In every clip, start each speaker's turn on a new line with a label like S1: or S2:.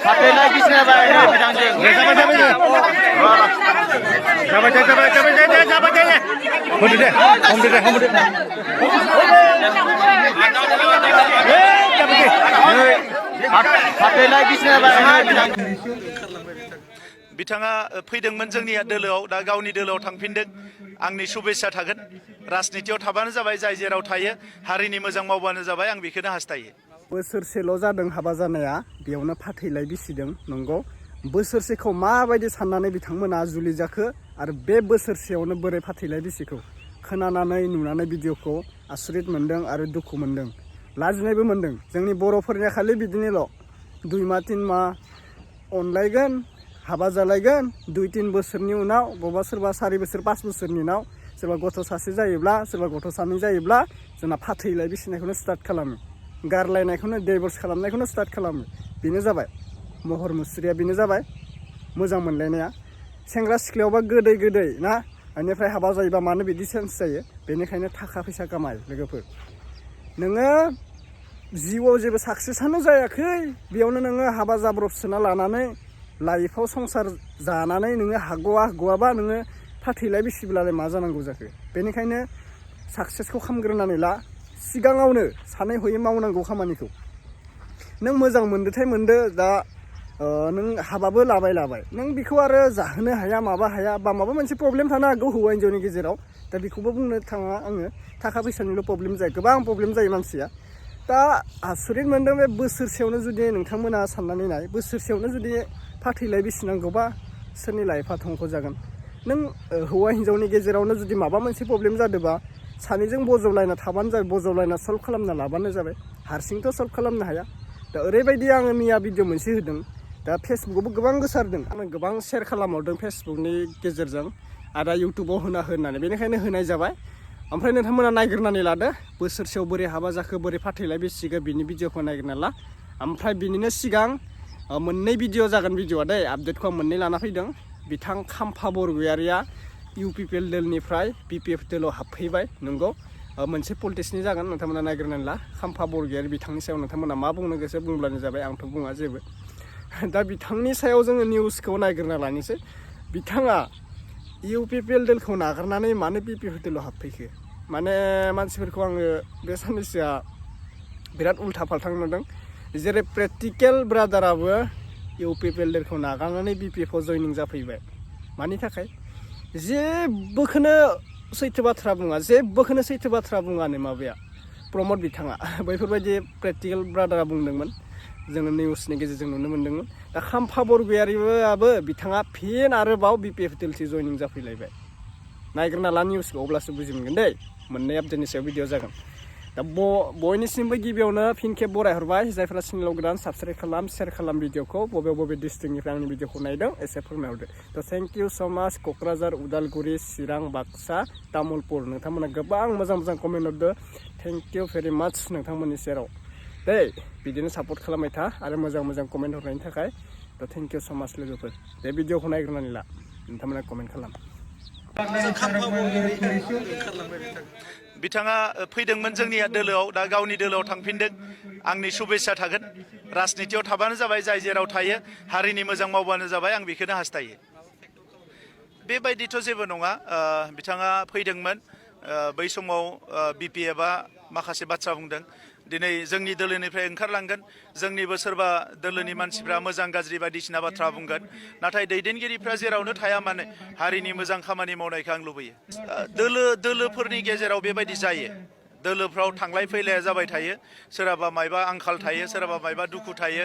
S1: Patela bisnya bay, bitangjeng. Patela bisnya bay,
S2: बिथाङा फैदोंमोन जोंनि दोलोआव दा गावनि दोलोआव थांफिनदों आंनि शुभेच्छा थागोन राजनितियाव थाबानो जाबाय जाय जेराव थायो हारिनि मोजां मावबानो जाबाय आं बेखौनो हास्थायो
S3: बोसोरसेल' जादों हाबा जानाया बेयावनो फाथैलाय बिसिदों नंगौ बोसोरसेखौ माबायदि साननानै बिथांमोना जुलि जाखो आरो बे बोसोरसेयावनो बोरै फाथैलाय बिसिखौ खोनानानै नुनानै भिडिअखौ आसरित मोन्दों आरो दुखु मोन्दों लाजिनायबो मोन्दों जोंनि बर'फोरनिया खालि बिदिनोल' 2 माह 3 माह अनलायगोन हाबा जालायगोन 2-3 बोसोरनि उनाव बबा सोरबा 4 बोसोर 5 बोसोरनि उनाव सोरबा गथ' सासे जायोब्ला सोरबा गथ' सानै जायोब्ला जोंना फाथैलाय बिसिनायखौनो स्टार्ट खालामो गारलायनायखौनो डिभर्स खालामनायखौनो स्टार्ट खालामो बेनो जाबाय महर मुस्रिया बेनो जाबाय मोजां मोनलायनाया सेंग्रा सिख्लायावबा गोदै गोदै ना बेनिफ्राय हाबा जायोबा मानो बिदि सेन्स जायो बेनिखायनो थाखा फैसा कामाय लोगोफोर नोङो जिउआव जेबो साक्सेसआनो जायाखै बेयावनो नोङो हाबा जाब्रबसोना लानानै लाइफआव संसार जानानै नोङो हागौआबा नोङो फाथैलाय बिसिब्लालाय मा जानांगौ जाखो बेनिखायनो साक्सेसखौ खामग्रोनानै ला सिगाङावनो सानै हयै मावनांगौ खामानिखौ नों मोजां मोनदोथाय मोनदो दा नों हाबाबो लाबाय नों बेखौ आरो जाहोनो हाया माबा हाया बा माबा मोनसे प्रब्लेम थानो हागौ हौवा हिन्जावनि गेजेराव दा बेखौबो बुंनो थाङा आङो थाखा फैसानिल' प्रब्लेम जायो गोबां प्रब्लेम जायो मानसिया दा आसरित मोन्दों बे बोसोरसेयावनो जुदि नोंथांमोना साननानै नाय बोसोरसेयावनो जुदि फाथैलाय बिसिनांगौबा सोरनि लाइफआ धंख' जागोन नों हौवा हिन्जावनि गेजेरावनो जुदि माबा मोनसे प्रब्लेम जादोंबा सानैजों बजबलायना थाबानो जाबाय बजबलायना सल्भ खालामना लाबानो जाबाय हारसिंथ' सल्भ खालामनो हाया दा ओरैबायदि आङो मैया भिडिअ मोनसे होदों दा फेसबुकआवबो गोबां गोसारदों आङो गोबां शेयार खालामहरदों फेसबुकनि गेजेरजों आरो इउटुबाव होननानै बेनिखायनो होनाय जाबाय ओमफ्राय नोंथांमोना नायग्रोनानै लादो बोसोरसेयाव बोरै हाबा जाखो बोरै फाथैलाय बिसिगो बिनि भिडिअखौ नायग्रोना ला ओमफ्राय बिनिनो सिगां मोननै भिडिअ जागोन भिडिअआ दै आपडेटखौ आं मोननै लाना फैदों बिथां खाम्फा बरगयारिया इउपिपिएल दोलनिफ्राय बिपिएफ दोलाव हाबफैबाय नंगौ मोनसे पलिटिक्सनि जागोन नोंथांमोना नायग्रोनानै ला खाम्फा बरगयारि बिथांनि सायाव नोंथांमोना मा बुंनो गोसो बुंब्लानो जाबाय आंथ' बुङा जेबो दा बिथांनि सायाव जोङो निउसखौ नायग्रोना लानोसै बिथाङा इउपिपिएल दोलखौ नागारनानै मानो बिपिएफ दोलाव हाबफैखो माने मानसिफोरखौ आङो बे साननैसोआ बिराद उल्था फाल्था नुदों जेरै प्रेक्टिकेल ब्रादाराबो इउपिपिएल दोलखौ नागारनानै बिपिएफआव जयनिं जाफैबाय मानि थाखाय जेबोखौनो सैथो बाथ्रा बुङानो माबाया प्रमद बिथाङा बैफोरबायदि प्रेक्टिकेल ब्रादारा बुंदोंमोन जोङो निउसनि गेजेरजों नुनो मोन्दोंमोन दा खाम्फा बरगयारिआबो बिथाङा फिन आरोबाव बिपिएफ दोलसि जयनिं जाफैलायबाय नायग्रोना ला निउसखौ अब्लासो बुजि मोनगोन दै मोननै आपडेटनि सायाव भिडिअ जागोन दा बयनिसिमबो गिबियावनो फिन खेब बरायहरबाय जायफोरा चेनेलाव गोदान साबसक्राइब खालाम शेयार खालाम भिडिअखौ बबे डिस्ट्रिक्टनिफ्राय आंनि भिडिअखौ नायदों एसे फोरमायहरदो थ' थेंक इउ स' माच क'क्राझार उदालगुरि चिरां बाक्सा तामुलपुर नोंथांमोना गोबां मोजां कमेन्ट हरदो थेंक इउ भेरि माच नोंथांमोननि सेराव दै बिदिनो सापर्ट खालामबाय था आरो मोजां कमेन्ट हरनायनि थाखाय थ' थेंक इउ स' माच लोगोफोर बे भिडिअखौ नायग्रोनानै ला नोंथांमोना कमेन्ट खालाम
S2: बिथाङा फैदोंमोन जोंनि दोलोआव दा गावनि दोलोआव थांफिनदों आंनि शुभेच्छा थागोन राजनितियाव थाबानो जाबाय जाय जेराव थायो हारिनि मोजां मावबानो जाबाय आं बेखौनो हास्थायो बेबायदिथ' जेबो नङा बिथाङा फैदोंमोन बै समाव बिपिएफआ माखासे बाथ्रा बुंदों दिनै जोंनि दोलोनिफ्राय ओंखारलांगोन जोंनिबो सोरबा दोलोनि मानसिफ्रा मोजां गाज्रि बायदिसिना बाथ्रा बुंगोन नाथाय दैदेनगिरिफ्रा जेरावनो थाया मानो हारिनि मोजां खामानि मावनायखौ आं लुबैयो दोलोफोरनि गेजेराव बेबायदि जायो दोलोफ्राव थांलाय फैलाया जाबाय थायो सोरहाबा मायबा आंखाल थायो सोरहाबा मायबा दुखु थायो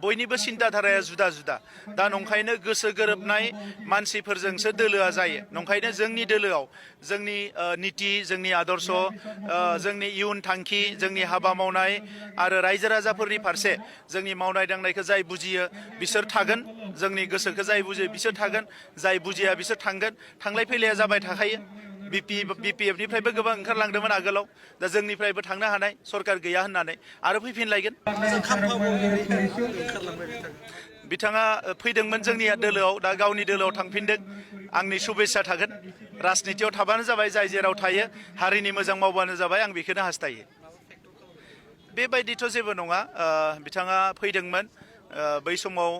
S2: बयनिबो सिन्ताधाराया जुदा दा नंखायनो गोसो गोरोबनाय मानसिफोरजोंसो दोलोआ जायो नंखायनो जोंनि दोलोआव जोंनि नीति जोंनि आदर्श जोंनि इयुन थांखि जोंनि हाबा मावनाय आरो रायजो राजाफोरनि फारसे जोंनि मावनाय दांनायखौ जाय बुजियो बिसोर थागोन जोंनि गोसोखौ जाय बुजियो बिसोर थागोन जाय बुजिया बिसोर थांगोन थांलाय फैलाया जाबाय थाखायो बिपिएफनिफ्रायबो गोबां ओंखारलांदोंमोन आगोलाव दा जोंनिफ्रायबो थांनो हानाय सरकार गैया होननानै आरो फैफिनलायगोन बिथाङा फैदोंमोन जोंनि दोलोआव दा गावनि दोलोआव थांफिनदों आंनि शुभेच्छा थागोन राजनितियाव थाबानो जाबाय जाय जेराव थायो हारिनि मोजां मावबानो जाबाय आं बेखौनो हास्थायो बेबायदिथ' जेबो नङा बिथाङा फैदोंमोन बै समाव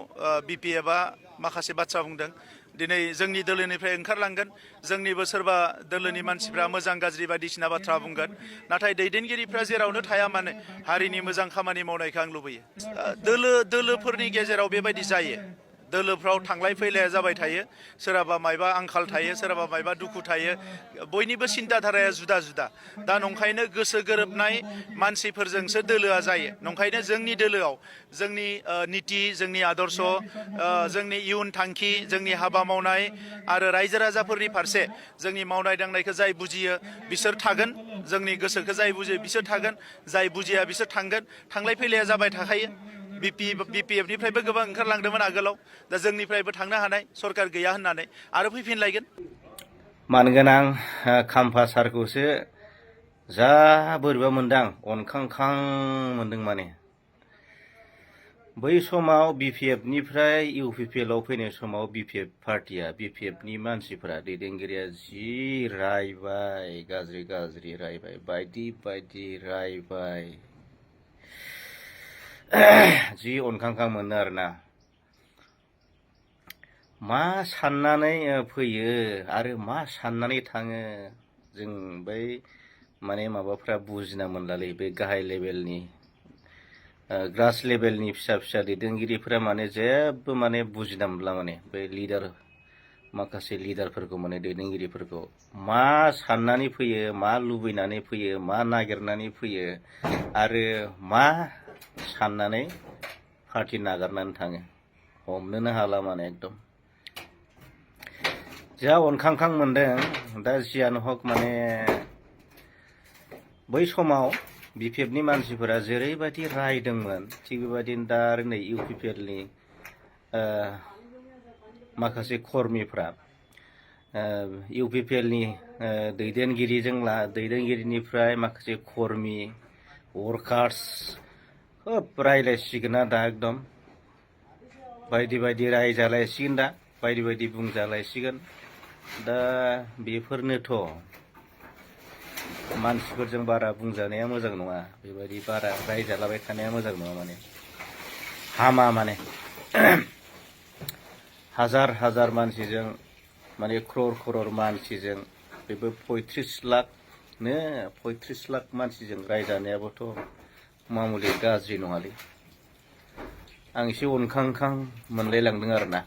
S2: बिपिएफआ माखासे बाथ्रा बुंदों दिनै जोंनि दोलोनिफ्राय ओंखारलांगोन जोंनिबो सोरबा दोलोनि मानसिफ्रा मोजां गाज्रि बायदिसिना बाथ्रा बुंगोन नाथाय दैदेनगिरिफ्रा जेरावनो थाया मानो हारिनि मोजां खामानि मावनायखौ आं लुबैयो दोलोफोरनि गेजेराव बेबायदि जायो दोलोफ्राव थांलाय फैलाया जाबाय थायो सोरहाबा मायबा आंखाल थायो सोरहाबा मायबा दुखु थायो बयनिबो सिन्ताधाराया जुदा जुदा दा नंखायनो गोसो गोरोबनाय मानसिफोरजोंसो दोलोआ जायो नंखायनो जोंनि दोलोआव जोंनि नीति जोंनि आदर्श जोंनि इयुन थांखि जोंनि हाबा मावनाय आरो रायजो राजाफोरनि फारसे जोंनि मावनाय दांनायखौ जाय बुजियो बिसोर थागोन जोंनि गोसोखौ जाय बुजियो बिसोर थागोन जाय बुजिया बिसोर थांगोन थांलाय फैलाया जाबाय थाखायो बिपिएफनिफ्रायबो गोबां ओंखारलांदोंमोन आगोलाव दा जोंनिफ्रायबो थांनो हानाय सरकार गैया होननानै आरो फैफिनलायगोन
S1: मानगोनां खाम्फा सारखौसो जा बोरैबा मोनदां अनखांखां मोनदों माने बै समाव बिपिएफनिफ्राय इउपिपिएलआव फैनाय समाव बिपिएफ पार्टिया बिपिएफनि मानसिफोरा दैदेनगिरिया जि रायबाय गाज्रि गाज्रि रायबाय बायदि बायदि रायबाय जि अनखांखां मोनो आरोना मा साननानै फैयो आरो मा साननानै थाङो जों बै माने माबाफ्रा बुजिना मोनलालै बे गाहाय लेभेलनि ग्रास लेभेलनि फिसा फिसा दैदेनगिरिफोरा माने जेबो माने बुजिना मोनला माने बे लिडार माखासे लिडारफोरखौ माने दैदेनगिरिफोरखौ मा साननानै फैयो मा लुबैनानै फैयो मा नागिरनानै फैयो आरो मा साननानै पार्टि नागारनानै थाङो हमनोनो हाला माने एकदम जा अनखांखां मोनदों दा जियानो हक माने बै समाव बिपिएफनि मानसिफोरा जेरैबायदि रायदोंमोन थिग बेबायदिनो दा आरो नै इउपिपिएलनि माखासे कर्मिफ्रा इउपिपिएलनि दैदेनगिरिनिफ्राय माखासे कर्मि वर्कार्स खोब रायलायसिगोन दा एकदम बायदि बायदि रायजालायसिगोन दा बायदि बायदि बुंजालायसिगोन दा बेफोरनोथ' मानसिफोरजों बारा बुंजानाया मोजां नङा बेबायदि बारा रायजालाबाय थानाया मोजां नङा माने हामा माने हाजार हाजार मानसिजों माने क्रर मानसिजों बेबो 35 लाख मानसिजों रायजानायाबोथ' मामुलि गाज्रि नङालै आं एसे अनखांखां मोनलायलांदों आरोना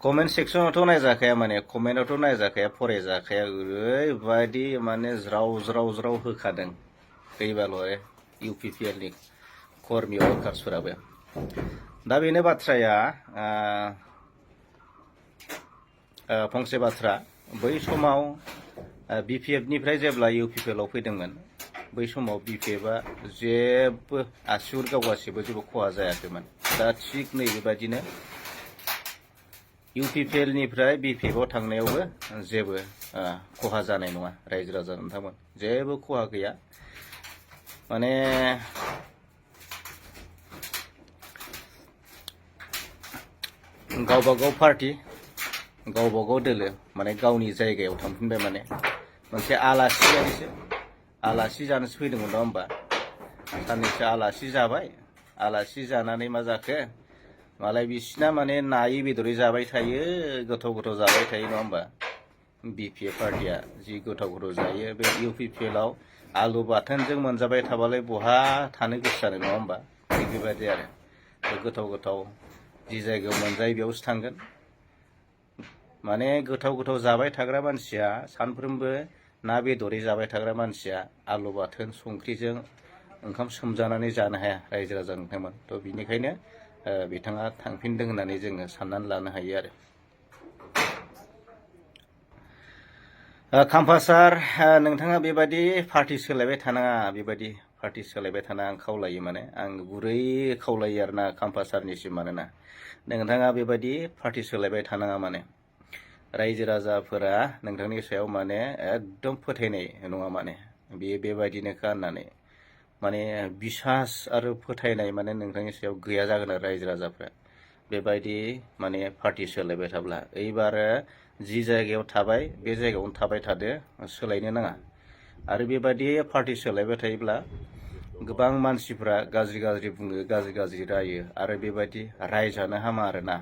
S1: कमेन्ट सेक्सनावथ' नायजाखाया माने कमेन्टआवथ' नायजाखाया फरायजाखाया ओरैबायदि माने ज्राव होखादों दैबाल' इउपिपिएलनि कर्मि वर्कार्सफोराबो दा बेनो बाथ्राया फंसे बाथ्रा बै समाव बिपिएफनिफ्राय जेब्ला इउपिपिएलआव फैदोंमोन बै समाव बिपिएफआ जेबो आसिगुर गावगासिबो जेबो खहा जायाखैमोन दा थिग नै बेबायदिनो इउपिपिएलनिफ्राय बिपिएफआव थांनायावबो जेबो खहा जानाय नङा रायजो राजा नोंथांमोन जेबो खहा गैया माने गावबागाव पार्टि गावबागाव दोलो माने गावनि जायगायाव थांफिनबाय माने मोनसे आलासि जानोसो फैदोंमोन नङा होमबा साननैसो आलासि जाबाय आलासि जानानै मा जाखो मालाय बिसिना माने नायै बेदरै जाबाय थायो गोथाव जाबाय थायो नङा होमबा बिपिएफ पार्टिया जि गोथाव जायो बे इउपिपिएलआव आलु बाथोनजों मोनजाबाय थाबालाय बहा थानो गोसो जानो नङा होमबा थिग बेबायदि आरो गोथाव जि जायगायाव मोनजायो बेयावसो थांगोन माने गोथाव जाबाय थाग्रा मानसिया सानफ्रोमबो ना बेदरै जाबाय थाग्रा मानसिया आलु बाथोन संख्रिजों ओंखाम सोमजानानै जानो हाया रायजो राजा नोंथांमोन थ' बिनिखायनो बिथाङा थांफिनदों होननानै जोङो साननानै लानो हायो आरो खाम्फा सार नोंथाङा बेबायदि पार्टि सोलायबाय थानाङा बेबायदि पार्टि सोलायबाय थाना आं खावलायो माने आं गुरै खावलायो आरोना खाम्फा सारनिसिम मानोना नोंथाङा बेबायदि पार्टि सोलायबाय थानाङा माने रायजो राजाफोरा नोंथांनि सायाव माने एकदम फोथायनाय नङा माने बेयो बेबायदिनोखा होननानै माने बिसास आरो फोथायनाय माने नोंथांनि सायाव गैया जागोन आरो रायजो राजाफ्रा बेबायदि माने पार्टि सोलायबाय थाब्ला एबार जि जायगायाव थाबाय बे जायगायावनो थाबाय थादो सोलायनो नाङा आरो बेबायदि पार्टि सोलायबाय थायोब्ला गोबां मानसिफ्रा गाज्रि गाज्रि बुङो गाज्रि गाज्रि रायो आरो बेबायदि रायजानो हामा आरोना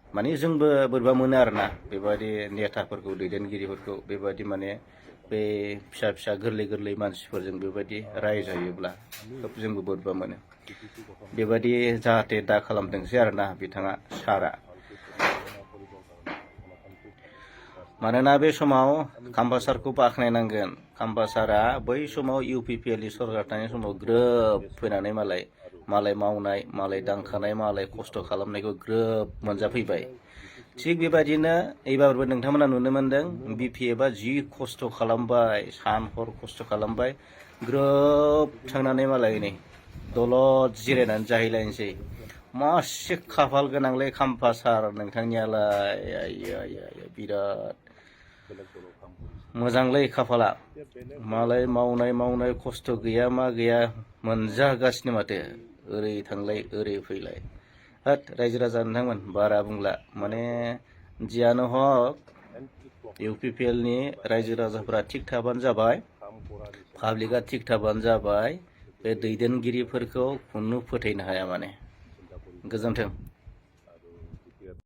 S1: माने जोंबो बोरैबा मोनो आरोना बेबायदि नेताफोरखौ दैदेनगिरिफोरखौ बेबायदि माने बे फिसा फिसा गोरलै गोरलै मानसिफोरजों बेबायदि रायजायोब्ला खोब जोंबो बोरैबा मोनो बेबायदि जाहाथे दा खालामथोंसै आरोना बिथाङा सारा मानोना बे समाव खाम्फा सारखौ बाख्नायनांगोन खाम्फा सारा बै समाव UPPL नि सरकार थानाय समाव ग्रोब फैनानै मालाय मावनाय मालाय दांखानाय मालाय खस्थ' खालामनायखौ ग्रोब मोनजाफैबाय थिग बेबायदिनो एबारबो नोंथांमोना नुनो मोनदों BPFआ जि खस्थ' खालामबाय सान हर खस्थ' खालामबाय ग्रोब थांनानै मालाय नै दलद जिरायनानै जाहैलायनोसै मासे खाफाल गोनांलै खाम्फा सार नोंथांनियालाय आय बिराद मोजांलै खाफाला मालाय मावनाय खस्थ' गैया मा गैया मोनजागासिनो माथो ओरै थांलाय ओरै फैलाय हाट रायजो राजा नोंथांमोन बारा बुंला माने जियानो हक UPPL नि रायजो राजाफोरा थिग थाबानो जाबाय पाब्लिकआ थिग थाबानो जाबाय बे दैदेनगिरिफोरखौ खुनु फोथायनो हाया माने गोजोन्थों।